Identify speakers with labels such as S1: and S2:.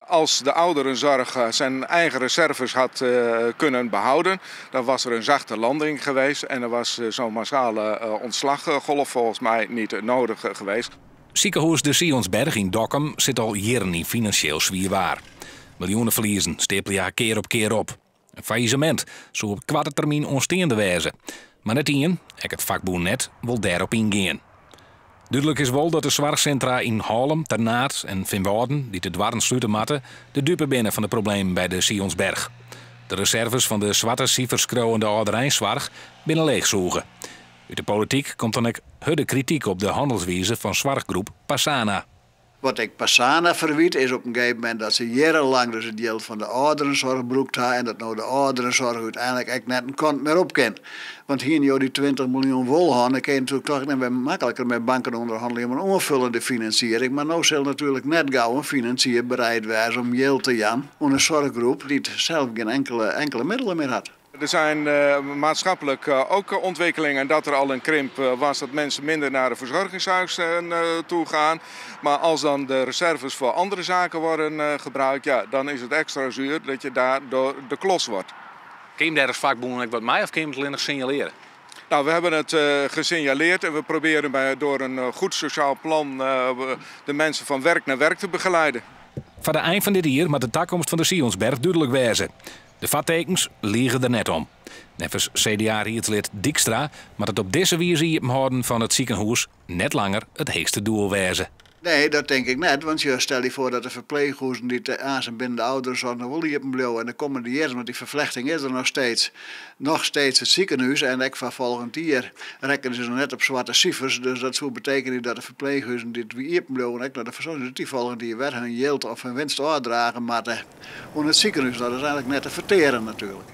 S1: Als de ouderenzorg zijn eigen reserves had kunnen behouden, dan was er een zachte landing geweest en er was zo'n massale ontslaggolf volgens mij niet nodig geweest.
S2: Sikehûs De Sionsberg yn Dokkum sit al jierren yn finansjeel swier waar. Miljoeneferliezen steapelje har kear op kear op. In faillissemint soe op koarte termyn oansteande wêze. Mar net ien, ek it fakbûn net, wol dêrop yngean. Dúdlik is wol dat de soarchsintra yn Hallum, Ternaard en Feanwâlden, dy't de doarren slute moatte, de dupe binne fan de problemen by de Sionsberg. De reserves fan de swarte sifers skriuwende âldereinsoarch binne leechsûge. Ut de polityk komt dan ek hurde krityk op de hannelswize fan soarchgroep Pasana.
S3: Wat ik Pasana ferwyt is op in gegeven momint dat se jierrenlang dus it jild fan de âlderenzorg brûkt ha en dat no de âlderenzorg úteinlik ek net in kant mear op kin. Want hiene jo dy 20 miljoen wol hân, dan kinne je natuerlik toch net wer makliker mei banken ûnderhannelje om in oanfullende finansiering. Mar no sil natuerlik net gau in finansier bereid wêze om jild te jaan oan in soarchgroep dy't sels gjin inkele inkele middelen mear hat.
S1: Er zijn maatschappelijk ook ontwikkelingen en dat er al een krimp was dat mensen minder naar de verzorgingshuizen toe gaan. Maar als dan de reserves voor andere zaken worden gebruikt, ja, dan is het extra zuur dat je daar door de klos wordt.
S2: Kin je dêr as fakbûn ek wat mei of kin je it allinnich sinjalearje?
S1: Nou, we hebben het gesignaleerd en we proberen door een goed sociaal plan de mensen van werk naar werk te begeleiden.
S2: Foar de ein fan dit jier moat de takomst fan de Sionsberg dúdlik wêze. De foartekens lige der net om. Neffens CDA-riedslid Dijkstra moat it op dizze wize iepenhâlden fan it sikehûs net langer it heechste doel wêze.
S3: Nee, dat tink ik net. Want stel je foar dat de ferpleechhûzen dy't aanst binnen de ouderenzorg noch wol iepen bliuwe en de kommende jierren, want dy ferflechting is der noch steeds, noch steeds it sikehûs en ek foar folgjend jier rekkenje se noch net op swarte sifers. Dus dat soe betekenje dat de ferpleechhûzen dy't iepen bliuwe, ek nei de fersoarging, dy folgjend jier wer hun jild of hun winst ôfdrage moatte oan it sikehûs. Dat is eigenlik net te fertearen natuerlik.